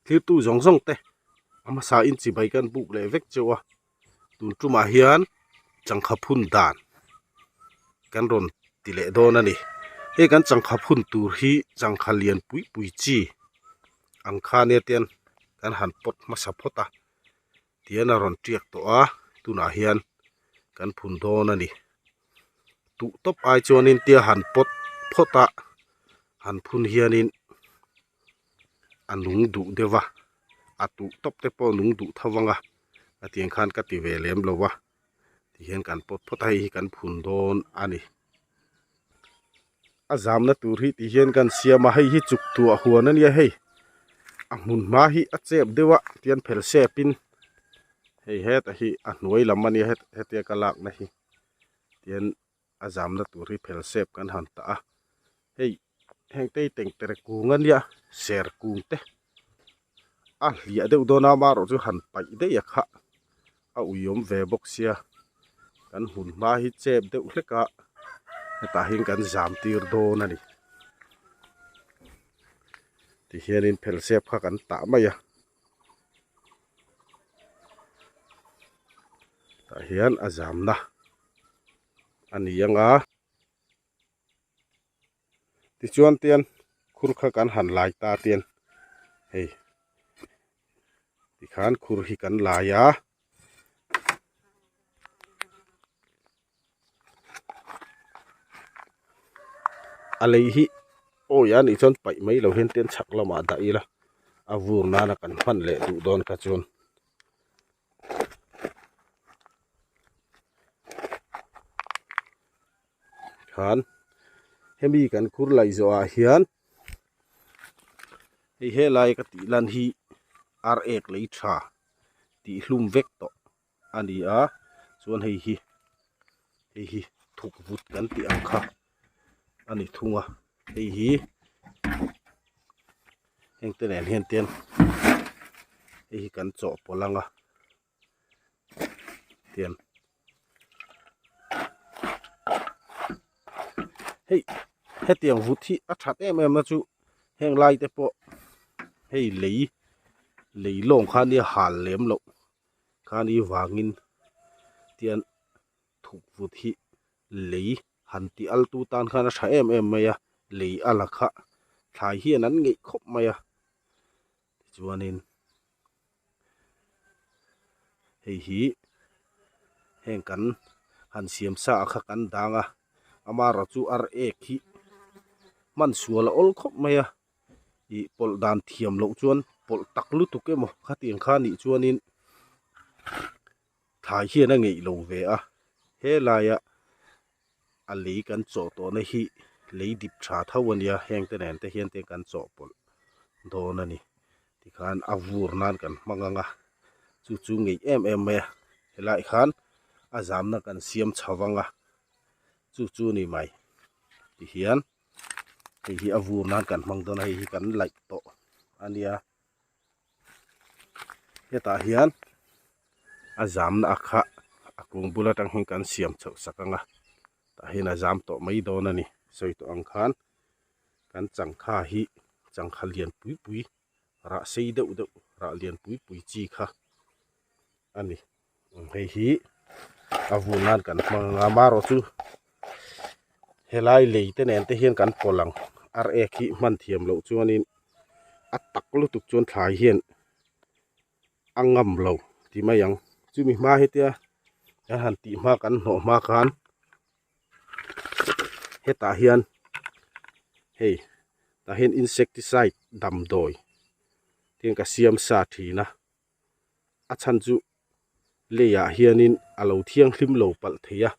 Thirtu zawng zawng te a hmasa in chibai kan buk leh vek cheu a, tun tumah hian changkha phun dan kan rawn ti leh dawn a ni. Hei kan changkha phun tur hi changkha lian pui pui chi ang kha nia tian kan han pawt hmasa phawt a, tian a rawn tiak tawh a, tunah hian kan phun dawn a ni. Tuh tawp ai chuanin tia han pawt phawt a han phun hianin a nung duh deuh a a tuh tawp te pawh a nung duh tho vang a a tiang khan ka ti ve lem lo a tihian kan pawt phawt a hei hi kan phun dawn a ni a zamna tur hi tihian kan siam a hei hi chuk tuah huan a nia hei a hmun hma hi a chep deuh a tian phel sep in hei heta hi a hnuai lam a nia hetia ka lakna hi tian a zamna tur hi phel sep kan han tah a hei heng te hi tengtere kung a nia ser kung te a hliah deuh dawn a amaherawh chu han paih daih a kha a uiawm ve bawk sia kan hmun hma hi chep deuh hlek a hetah hian kan zam tir dawn a ni tihianin phel sep kha kan tah mai a. Tah hian a zamna a ni ang a tichuan tian khur kha kan han lai ta tian hei tikhan khur hi kan lai a. A lei hi awi a nih chuan paih mai lo hian ten chhak lamah dah ila a vur nana kan hman leh duh dawn kha chuan khan hemi kan khur laih zawh ah hian hei helai ka tih lan hi ar ek lei tha tih hlum vek tawh. a ni a chuan hei hi hei hi thuk vut kan tih ang kha a ni thung a hei hi heng te nen hian tian hei hi kan chawhpawlh ang a tian hei hetiang vut hi a that em em na chu heng lai te pawh hei lei lei lawng kha nia hal lem loh. Khani vangin tian thuk vut hi lei han tih al tu tan khan a tha em em mai a, lei a la kha thlai hian an ngeih khawp mai a tichuanin hei hi heng kan han siam sa ah kha kan dang a amaherawh chu ar ek hi hman sual a awl khawp mai a. Ih pawlh dan thiam loh chuan pawlh tak lutuk emaw khatiang kha nih chuanin thlai hian a ngeih lo ve a helaia a lei kan chawh tawhna hi lei dip tha tho a nia heng te nen te hian te kan chawhpawlh dawn a ni tikhan a vur nan kan hmang ang a chu chu ngeih em em mai a helai khan a zamna kan siam chho vang a chu chu ni mai tihian. Hei hi a vur nan kan hmang dawn a hei hi kan laih tawh a nia hetah hian a zamna a kha a kung bul atang hian kan siam chhoh sak ang a tah hian a zam tawh mai dawn a ni sawi tawh ang khan kan changkha hi changkha lian pui pui rah sei deuh deuh rah lian pui pui chi kha a ni. Hei hi a vun nan kan hmang ang a marawh chu helai lei te nen te hian kan pawlh ang ar ek hi hman thiam loh chuanin a tak lutuk chuan thlai hian a ngam lo ti mai ang chumi hma hetia kan han tih hma kan hnawh hma khan hetah hian hei tah hian insecticide damdawi tiang ka siam sa thin a. a chhan chu leiah hianin a lo thianghlim lo palh thei a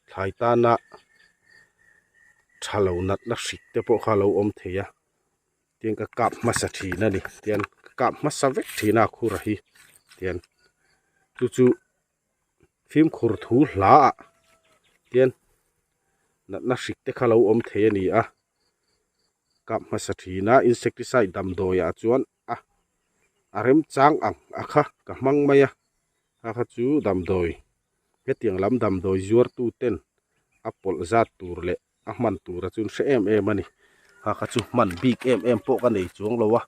thlai tana tha lo natna hrik te pawh kha a lo awm thei a tiang ka kap hmasa thin a ni tian ka kap hmasa vek thin a khura hi tian chu chu fimkhur thu hla ah tian natna hrik te kha a lo awm thei a ni a kap hmasa thin a insecticide damdawi ah chuan a a remchang ang a kha ka hmang mai a kha kha chu damdawi hetiang lam damdawi zuar tu ten a pawlh zat tur leh a hman tur a chuan hre em em a ni kha kha chu hman bik em em pawh ka nei chuang lo a.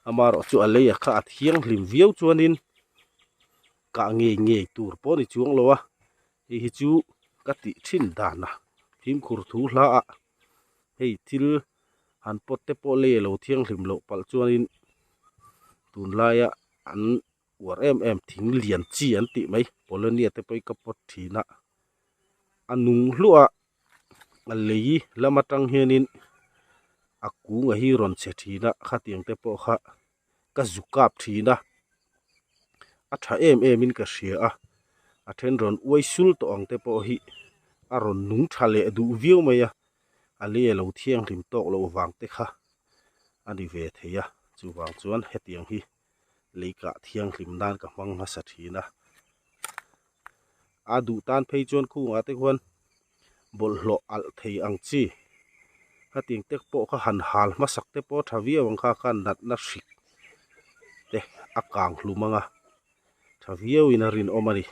Amaherawh chu a lei a kha a thianghlim viau chuanin kah ngei ngei tur pawh a ni chuang lo a, hei hi chu ka tih thin dan a fimkhur thu hla ah hei thil han pawt te pawh lei a lo thianghlim loh palh chuanin tunlaia an uar em em thing lian chi an tih mai polonia te pawh hi ka pawt thin a a nung hluah a a lei lam atang hianin a kung a hi rawn chhe thin a khatiang te pawh kha ka zu kap thin a a tha em em in ka hria a a then rawn uai sul tawh ang te pawh hi a rawn nung tha leh duh viau mai a a lei a lo thianghlim tawk loh vang te kha a ni ve thei a chuvang chuan hetiang hi lei kah thianghlim nan ka hmang hmasa thin a a duh tan phei chuan khungah te khuan bawlhhlawh alh thei ang chi hetiang te pawh kha han hal hmasak te pawh a tha viau ang kha khan natna hrik te a kang hlum ang a tha viau in a rinawm a ni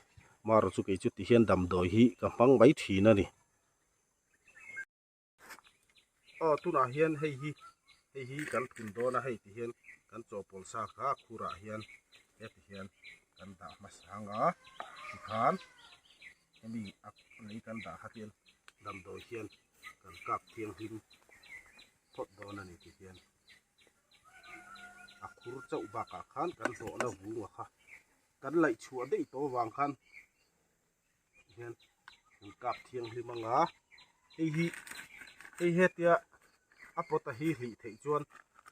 marawh chu kei chu ti hian damdawi hi ka hmang mai thin a ni. Aw tunah hian hei hi hei hi kan phun dawn a hei ti hian kan chawhpawlh sa kha a khurah hian heti hian kan dah hmasa ang a tikhan hemi a lei kan dah kha hian damdawi hian kan kap thianghlim phawt dawn a ni ti hian a khur chauh bakah khan kan hlawhna vunga kha kan laih chhuah daih tawh avang khan. hian an kap thianghlim anga hei hi hei hetia a pot a hi hlih theih chuan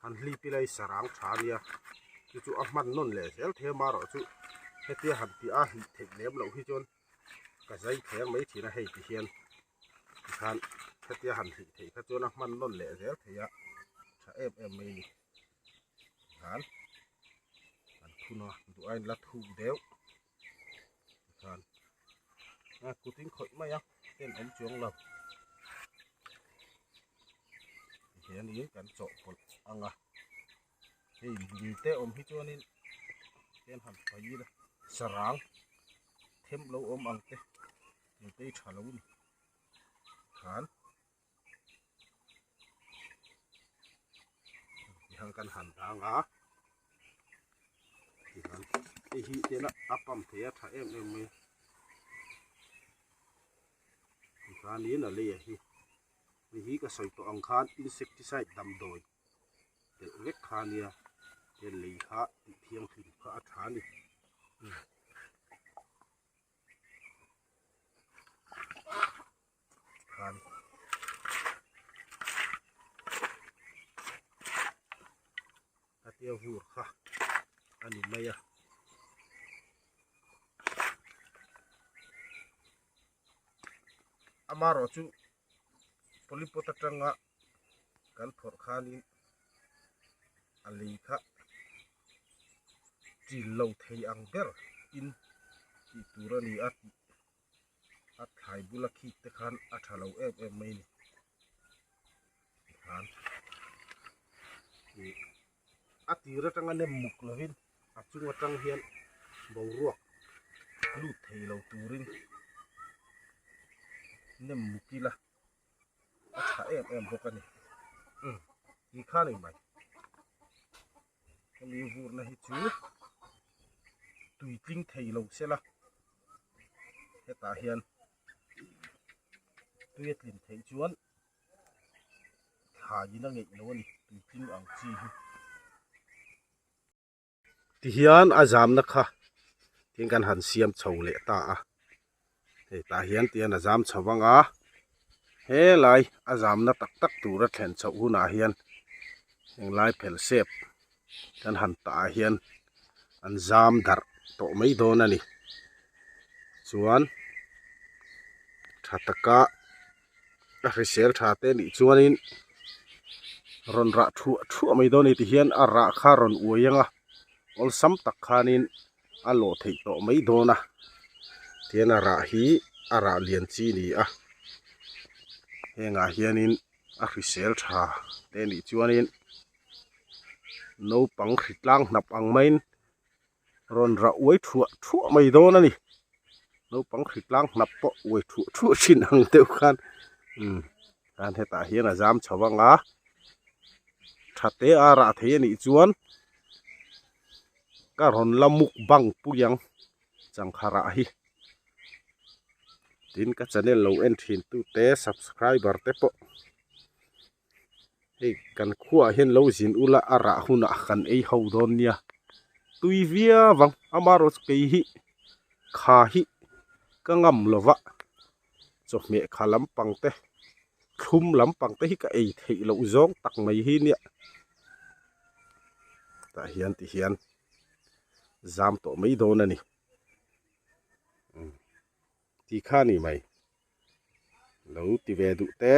han hlip ila i sarang tha ania chu chu a hman nawn leh zel thei a marawh chu hetia han tih a hlih theih lem loh hi chuan ka zai thler mai thin a hei ti hian tikhan hetia han hlih theih kha chuan a hman nawn leh zel thei a tha em em mai a ni tikhan an phun a duh aiin la thuk deuh. Tikhan a kut in khawih mai a ten awm chuang lo tihianin kan chawhpawlh ang a hei lung te awm hi chuanin ten han fai ila sarang them lo awm ang te eng te hi tha lo a ni tikhan. Tihian kan han dang a tihian hei hi tena a pump thei a tha em em mai a tikhanin a lei a hi hei hi ka sawi tawh ang khan insecticide damdawi telh vek kha ania he lei kha tih thianghlim kha a tha a ni. Khan khatia vur kha a ni mai a amarawh chu polypot atanga kan phawrh khanin a lei kha ṭil lo thei ang ber in tih tur a ni a tih a thlai bula khik te khan a tha lo em em mai a ni tikhan ih a tir atanga nem muk lovin a chung atang hian boruak lut thei lo turin nem muk ila a tha em em bawk a ni umm ti khan a ni mai hemi vurna hi chu tui tling thei lo sela hetah hian tui a tlin theih chuan thlai in a ngeih lo a ni tui tling ang chi hi. Tihian a zamna kha tin kan han siam chho leh ta a hei tah hian tian a zam chho vang a helai a zamna tak tak tura thlen chhoh hunah hian englai phel sep kan han tah ah hian an zam darh tawh mai dawn a ni chuan tha taka a hrisel tha te nih chuanin rawn rah thuah thuah mai dawn a ni tihian a rah kha rawn uai ang a awlsam tak khanin a lawh theih tawh mai dawn a tihian a rah hi a rah lian chi a ni a hengah hianin a hrisel tha te nih chuanin naupang hritlang hnap ang maiin rawn rah uai thuah thuah mai dawn a ni naupang hritlang hnap pawh uai thuah thuah thin ang deuh khan umm khan hetah hian a zam chho ang a tha te a rah thei a nih chuan. Ka rawn la mukbang pui ang changkha rah hi. Tin ka channel lo en thin tu te subscriber te pawh hei kan khuaah hian lo zin ula a rah hunah kan ei ho dawn nia. Tui viau ang amaherawhchu kei hi kha hi ka ngam lova chawhmeh kha lampang te thlum lampang te hi ka ei theih loh zawng tak mai hi nia tah hian ti hian zam tawh mai dawn a ni ti kha a ni mai lo ti ve duh te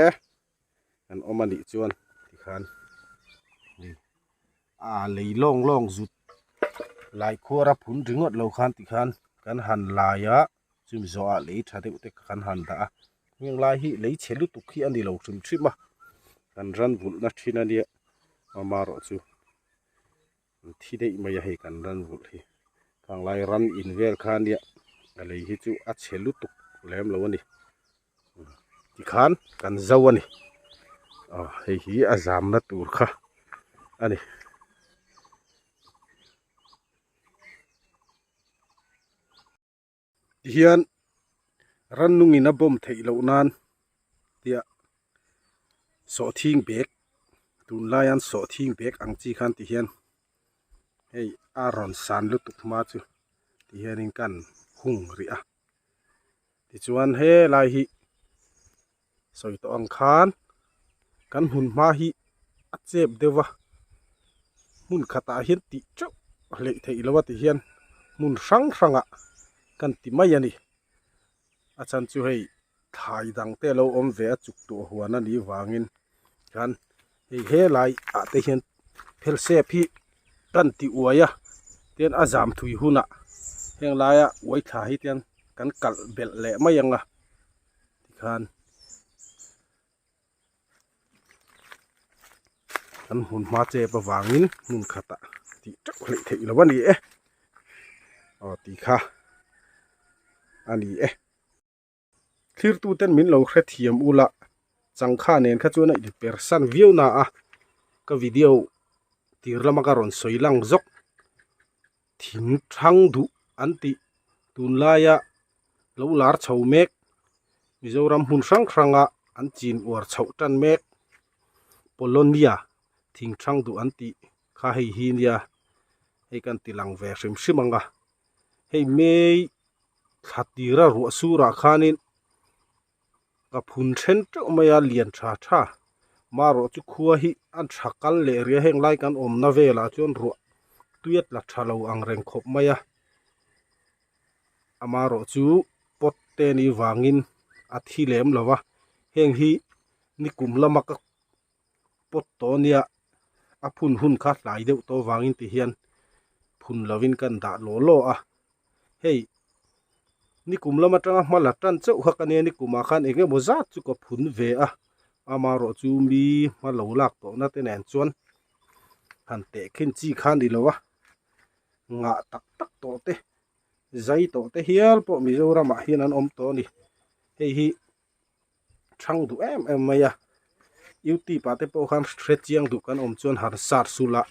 an awm a nih chuan tikhan a lei lawng lawng zut lai khuara phun ringawt lo khan tikhan kan han lai a chumi zawh ah lei tha deuh te kan han dah a heng lai hi lei chhe lutuk hi a ni lo hrim hrim a kan ran vulh na thin a nia amaherawh chu an thi daih mai a hei kan ran vulh hi khang lai ran in vel kha a nia a lei hi chu a chhe lutuk lem lo a ni tikhan kan zo a ni aw hei hi a zamna tur kha a ni. Tihian rannungin a bawm theih loh nan tia sawhthing bag tunlai an sawhthing bag ang chi khan tihian hei a rawn san lutuk hma chu tihianin kan hung rih a tichuan helai hi sawi tawh ang khan kan hmun hma hi a chep deuh va hmun khatah hian tih teuh hleih theih loh a ti hian hmun hrang hrangah kan ti mai a ni a chhan chu hei thlai dang te a lo awm ve a chuk tawh huan a nih vangin khan hei helai ah te hian phelsep hi kan ti uai a tin a zam thui hunah heng laia uai thla hi tian kan kalh belh leh mai ang a. Tikhan kan hmun hma chep avangin hmun khatah tih teuh hleih theih lo a ni e aw tih kha a ni e thlirtu ten min lo hrethiam ula changkha nen kha chuan a inper san viau na a ka video tir lama ka rawn sawi lang zawk thing thang duh an tih tunlaia lo lar chho mek Mizoram hmun hrang hranga an chin uar chhoh tan mek Polonia thing thang duh an tih kha hei hi nia hei kan ti lang ve hrim hrim ang a hei May thla tira ruah surah khanin ka phun then teuh mai a lian tha tha marawh chu khua hi a tha kal leh ria heng lai kan awmna velah chuan ruah tui a tla tha lo ang reng khawp mai a amarawh chu pot te ni vangin a thi lem lo va heng hi nikum lama ka pot tawh ania a phun hun kha hlai deuh tawh vangin ti hian phun lovin kan dah law law a hei nikum lam atanga hma la tan chauh kha ka nia nikumah khan eng emaw zat chu ka phun ve a amarawh chu mi hma lo lak tawhna te nen chuan han tehkhin chi kha a ni lo a ngah tak tak tawh te zai tawh te hial pawh Mizoramah hian an awm tawh a ni hei hi thang duh em em mai a youtube ah te pawh khan hre chiang duh kan awm chuan han search ula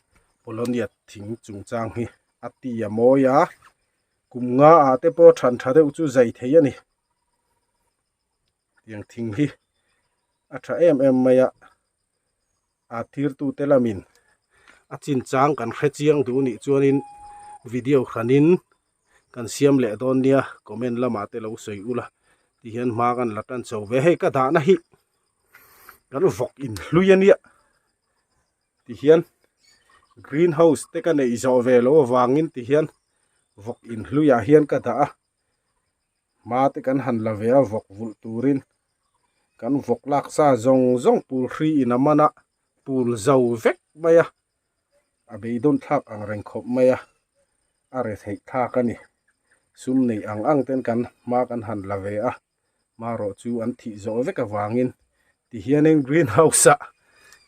polonia thing chung chang hi a ti a mawi a kum nga ah te pawh than tha deuh chu zai thei a ni tiang thing hi a tha em em mai a a thirtu te lamin a chin chang kan hre chiang duh nih chuanin video hranin kan siam leh dawn nia comment lamah te lo sawi ula ti hian hma kan la tan chho ve hei ka dahna hi kan vawk in hlui ania ti hian green house te ka neih zawh ve loh avangin ti hian vawk in hluiah hian ka dah a hma te kan han la ve a vawk vulh turin kan vawk lak sa zawng zawng pul hri in a man a pul zo vek mai a a beidawn thlak ang reng khawp mai a a re theih thlak a ni sum nei ang ang ten kan hma kan han la ve a marawh chu an thih zawh vek avangin ti hianin green house ah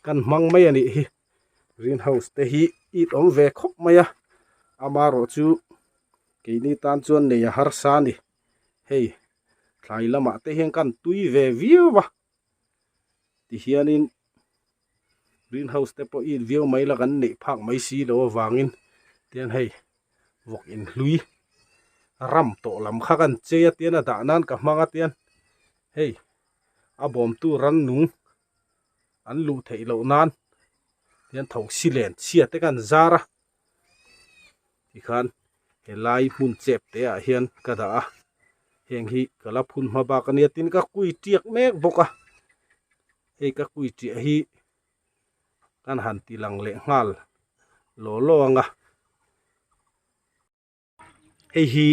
kan hmang mai a nih hi green house te hi it awm ve khawp mai a amarawh chu keini tan chuan nei a harsa a ni hei thlai lamah te hian kan tui ve viau a ti hianin green house te pawh it viau mai la kan neih phak mai si loh avangin tian hei. Vawk inhlui ram tawh lam kha kan chei a tian a dah nan ka hmang a tian hei a bawmtu rannung an luh theih loh nan tian thosi len chhia te kan zar a tikhan helai hmun chep te ah hian ka dah a heng hi ka la phun hma bak ania tin ka kui tiak mek bawk a hei ka kui tiah hi kan han ti lang leh nghal law law ang a hei hi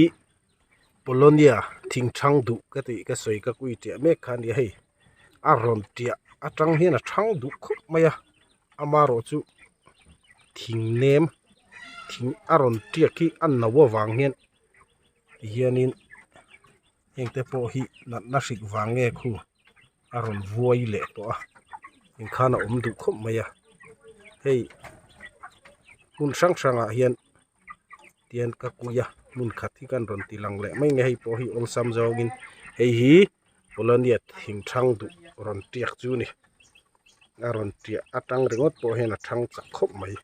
polonia thing thang duh ka tih ka sawi ka kui tiah mek kha ania hei a rawn tiah atang hian a thang duh khawp mai a amarawh chu thing nem thing a rawn tiak hi a no avang hian tihianin hengte pawh hi natna hrik vang nge khu a rawn vuai leh tawh a engkhan a awm duh khawp mai a hei hmun hrang hrang ah hian tian ka kui a hmun khat hi kan rawn ti lang leh mai nge hei pawh hi awlsam zawngin hei hi polonia thing thang duh rawn tiak chu a ni a rawn tiah atang ringawt pawh hian a thang chak khawp mai.